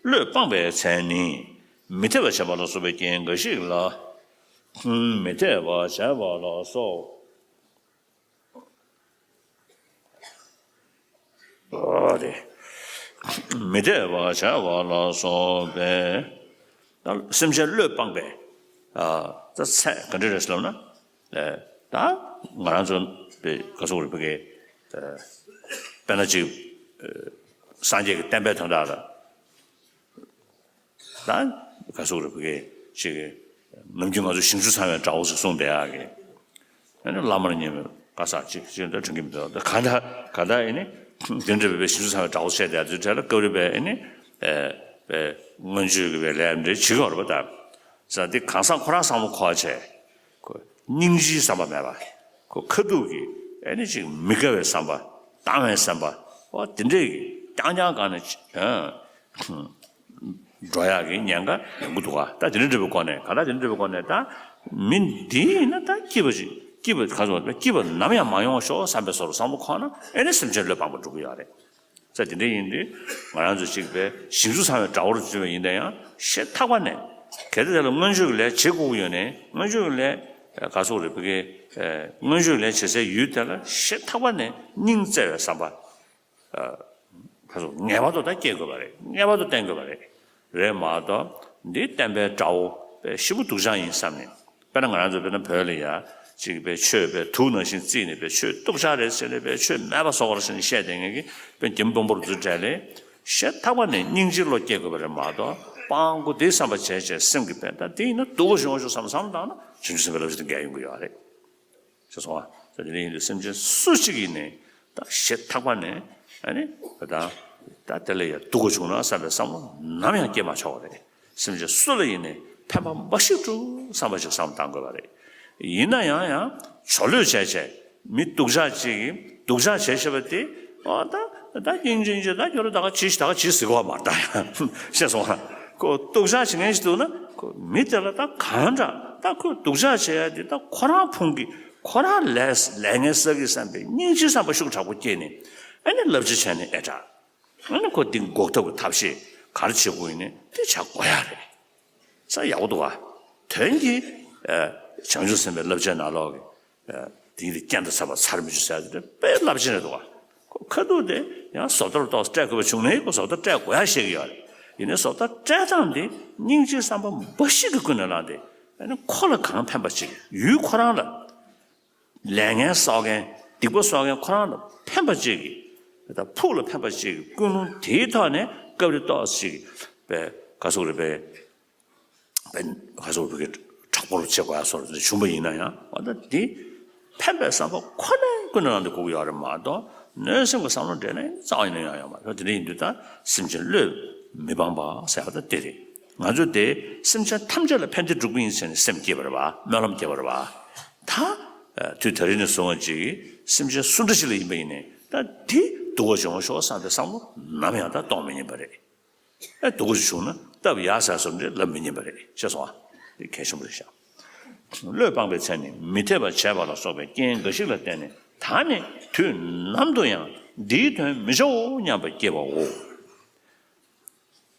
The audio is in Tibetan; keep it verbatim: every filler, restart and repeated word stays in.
བློས་སྤངས་པའི་མཚན་ནི། མི་འཐད་པ་བྱས་པ་ལ་སོགས་པའི་རྐྱེན་འགའ་ཞིག་ལ། མི་འཐད་པ་བྱས་པ་ལ་སོགས། ཨོ་རེད། མི་འཐད་པ་བྱས་པ་ལ་སོགས་པའི། ད་སེམས་ཅན་བློས་སྤངས་པའི། ཨ། ད་ཚད་ག་འདྲ་རེད་ཟེར་ལབ་ན། ཨེ། ད་ང་རང་ཚོ་པའི་ག་ཚོད་རེད་བོད་སྐད། ཨེ། དཔེར་ན་ཅིག་ཨེ། སངས་རྒྱས་ཀྱི་བསྟན་པའི་དོན་དག་ལ། ད་ག་ཚོད་རེད་བོད་སྐད་ཅིག་ནམ་རྒྱུན་ང་ཚོ་ཞིང་བཅུ་ཚང་བའི་དགྲ་བོ་ཞིག་གསུངས་བསྡད་ཡག་གི། ཨ་ནི་བླ་མར་ཉེ་བའི་དཀར་ས་ཅིག་ཅིག་འདྲ་དྲན་གྱི་མི་འདུག་ད་གང་ལྟར་གང་ལྟར་ཨེ་ནི་དེ་འདྲ་བའི་ཞིང་བཅུ་ཚང་བའི་དགྲ་བོ་བྱས་བསྡད་དུས་དེ་ལ་སྐབས་རེ་བས་ཨེ་ནི། ཨེ། བས་མངོན་སྤྱོད་ཀྱི་བའི་ལས་འདྲ་བྱེད་ཀྱི་ཡོད་རེད་པ། ད་ས་འདི་གང་ཟག་ཁོ་རང་བསམ་བློ་འཁོར་བྱས། ཁོ་སྙིང་རྗེའི་བསམ་པ་མེད་པ། ཁོ་ཁ་ཐུག་གི་ཨེ་ནི་ཅིག་མི་དགའ་བའི་བསམ་པ། སྡང་བའི་བསམ་པ། འོ་དེ་འདྲས་ཀྱི་རྐྱང་རྐྱང་གང་ནས་ཅི། ཨ། འགྲོ་ཡག་གི་ཉེན་ཁ་ཡོང་གི་འདུག་ག་ད་དེ་འདྲ་འདྲ་བའི་སྒོ་ནས་གང་ལྟར་དེ་འདྲ་འདྲ་བའི་སྒོ་ནས་ད་མི་འདི་ཡིན་ན་ད་སྐྱིད་པ་ཅིག་སྐྱིད་པ་ག་ཚོད་སྐྱིད་པ་ནམ་ཡང་མ་ཡོང་ཤོག་བསམ་པའི་བཟོ་འདྲ་བསམ་བློ་འཁོར་ན་ཨེ་ནི་སེམས་ཅན་བློས་སྤངས་པ་འགྲུབ་ཀྱི་ཡོད་རེད། ས་དེ་འདྲ་ཡིན་དུས་ང་རང་ཚོ་གཅིག་པའི་ཞིང་བཅུ་ཚང་བའི་དགྲ་བོར་བརྩི་བ་ཡིན་ན་ཡང་ཞེ་ཐག་པ་ནས་གལ་ཏེ་དེ་ལ་མངོན་སྤྱོད་ཀྱི་ལས་བྱེད་དགོས་ཀྱི་ཡོད་ནའི་མངོན་སྤྱོད་ཀྱི་ལས་ག་ཚོད་རེད་བོད་སྐད། མངོན་སྤྱོད་ཀྱི་ལས་བྱེད་སའི་ཡུལ་དེ་ལ་ཞེ་ཐག་པ་ནས་སྙིང་བརྩེ་བའི་བསམ་པ། ཁ་སོ་ངེས་པར་དུ་ད་སྐྱེ་དགོས་པ་རེད། ངེས་པར་དུ་བསྟེན་དགོས་པ་རེད། རེད་མ་གཏོགས་འདི་བསྟན་པའི་དགྲ་བོ་པའི་ཤི་བོ་སྡུག་ཅག་ཡིན་བསམ་ནས། དཔེར་ན་ང་རང་ཚོ་དཔེར་ན་བོད་ལ་ཡ་གཅིག་པའི་ཆོས་པའི་དུག་ནང་བཞིན་བརྩིས་ནས་པའི་ཆོས་སྡུག་ཅག་རེད་ཟེར་ནས་པའི་ཆོས་མེད་པ་བཟོ་དགོས་རེད་ཟེར་ནས་བཤད་བསྡད་མཁན་གྱི་པའི་འགྱམ་སྤོམ་པོར་འཛུལ་བྲལ་ལས་ཞེ་ཐག་པ་ནས་སྙིང་རྗེའི་བློ་སྐྱེ་དགོས་པ་རེད་མ་གཏོགས་སྤང་དགོས་དེ་བསམ་པ་བྱས་བྱས་སེམས་ཀྱི་པའི་ད་དེ་ཡིན་ན་སྡུག་གོ་ཞོག་ཞོག་བསམ་བསམ་བཏང་ན་བྱང་ཆུབ་སེམས་དཔའི་བསླབ་བྱ་དེ་འགལ་ཡོང་གི་ཡོད་རེད། ཞེས་སོ། ད་དེ་འདྲ་ཡིན་དུས་སེམས་ཅན་སུ་གཅིག་ཡིན་ནའི་ད་ཞེ་ཐག་པ་ནས་ཨ་ནི་ད་ད་དེ་ལ་ཡ་སྡུག་ག་བྱུང་ན་བསམ་པའི་བསམ་བློ་ནམ་ཡང་སྐྱེ་མ་ཆོག་པ་རེད། སེམས་ཅན་སུ་ལ་ཡིན་ནའི་ཕན་པ་འབའ་ཞིག་འགྲུབ་བསམ་པ་ཞིག་བསམ་བཏང་དགོས་པ་རེད། ཡིན་ན་ཡང་ཡང་ཇོ་ལོས་བྱས་བྱས་མི་སྡུག་ཅག་ཅིག་གིས་སྡུག་ཅག་བྱས་བྱས་པ་དེ་ཨ་ད་ད་སྙིང་རྗེ་རྗེ་ད་ཁྱོད་ར་ད་ག་བྱིས་ཤིག་ད་ག་བྱིས་ཟེར་གོ་བ་མ་རེད་ད་ཡང་ཤེས་སོང་ཨ། ཁོ་སྡུག་ཅག་བྱེད་མཁན་ཞིག་འདུག་ན་ཁོ་མི་དེ་ལ་ད་གང་འདྲ་ད་ཁོས་སྡུག་ཅག་བྱེད་ཡ་དེ་ད་ཁོ་རང་ཕུང་གི་ཁོ་རང་ལས་ལས་ངན་བསགས་ཀྱི་བསམ་པའི་སྙིང་རྗེའི་བསམ་པ་ཤུགས་དྲག་པོ་སྐྱེས་ནས་ཨ་ནི་བསླབ་བྱ་བྱས་ནས་ཨེ་དྲག་ཨ་ནི་ཁོ་འདི་འགོག་ཐབས་ཀྱི་ཐབས་ཤེས་ག་རེ་བྱེད་དགོས་ཡིན་ནའི་དེ་བྱ་དགོས་ཡ་རེད། ས་ཡག་པོ་འདུག་ཨ། དོན་གྱིས་ཨ་བྱང་ཆུབ་སེམས་དཔའི་བསླབ་བྱའི་ནང་ལོགས་ཀྱི་ཨ་དེ་ཡིན་དེ་རྐྱེན་དང་ཚ་བ་ཚར་མི་འཇུ་ཟེར་ཡ་དེ་དཔེ་རླབས་ཆེན་རེད་འདུག་ཨ། ཁོ་ཁ་ཐུག་དེ་ཡང་བཟོ་ལྟར་ཏོག་ཙམ་སྤྲད་དགོས་པ་བྱུང་ནའི་ཁོ་བཟོ་ལྟར་སྤྲད་དགོས་ཡ་བཤད་ཀྱི་ཡོད་རེད། ཡིན་ནའི་བཟོ་ལྟར་སྤྲད་སྟངས་དེ་སྙིང་རྗེའི་བསམ་པ་འབའ་ཞིག་གིས་ཀུན་ནས་བསླངས་ཏེ་ཨ་ནི་ཁོ་ལ་གང་ཕན་པ་ཅིག་ཡུལ་ཁོ་རང་ལ། ལས་ངན་བསགས་མཁན་སྡིག་པ་བསགས་མཁན་ཁོ་རང་ལ་ཕན་པ་ཅིག་གི་ད་ཕུགས་ལ་ཕན་པ་ཅིག་གི་ཀུན་སློང་དེའི་ཐོག་ནས་སྐབས་རེ་ཏོག་ཙམ་ཅིག་པའི་ག་ཟེར་རེད་པའི་པའི་ག་ཟེར་བོད་སྐད་དྲག་པོར་བྱེད་དགོས་ཡ་སོགས་བྱུང་བ་ཡིན་ན་ཡང་འོ་ད་འདི་ཕན་པའི་བསམ་པ་ཁོ་ནས་ཀུན་ནས་བསླངས་ཏེ་དགོས་ཀྱི་ཡོད་རེད་མ་གཏོགས་གནོད་སེམས་ཀྱི་བསམ་བློ་འདྲེས་ན་རྩ་བ་ཉིད་ནས་ཡང་ཡོང་མ་རེད། དེ་འདྲ་ཡིན་དུས་ད་སེམས་ཅན་བློས་མི་སྤང་པ་ཟེར་བ་ད་དེ་རེད། ང་ཚོས་དེ་སེམས་ཅན་ཐམས་ཅད་ལ་ཕན་བདེ་སྒྲུབ་ཀྱི་ཡིན་ཟེར་ནས་སེམས་བསྐྱེད་པ་རེད་པ། སྨོན་ལམ་བསྐྱེད་པ་རེད་པ། ད་དུས་ད་རིང་ནས་བཟུང་བ་ཅིག་སེམས་ཅན་སུ་འདྲ་ཞིག་ལ་ཡིན་པ་ཡིན་ནའི་ད་དེ་སྡུག་ག་བྱུང་ཤོག་བསམ་པའི་བསམ་བློ་ནམ་ཡང་ད་གཏོང་མི་ཉན་པ་རེད། ཨེ་སྡུག་ག་བྱུང་ན་སྟབས་ཡག་ཟེར་སོགས་འདྲ་ལབ་མི་ཉན་པ་རེད། ཤེས་སོང་ཨ། དེ་གལ་ཆེན་པོ་རེད་ཤག་བློས་སྤངས་པའི་མཚན་ནི་མི་འཐད་པ་བྱས་པ་ལ་སོགས་པའི་རྐྱེན་འགའ་ཞིག་ལ་བརྟེན་ནས་ད་ནི་དུས་ནམ་དུ་ཡང་འདིའི་དོན་མི་བྱའོ་སྙམ་པ་སྐྱེ་བའོ།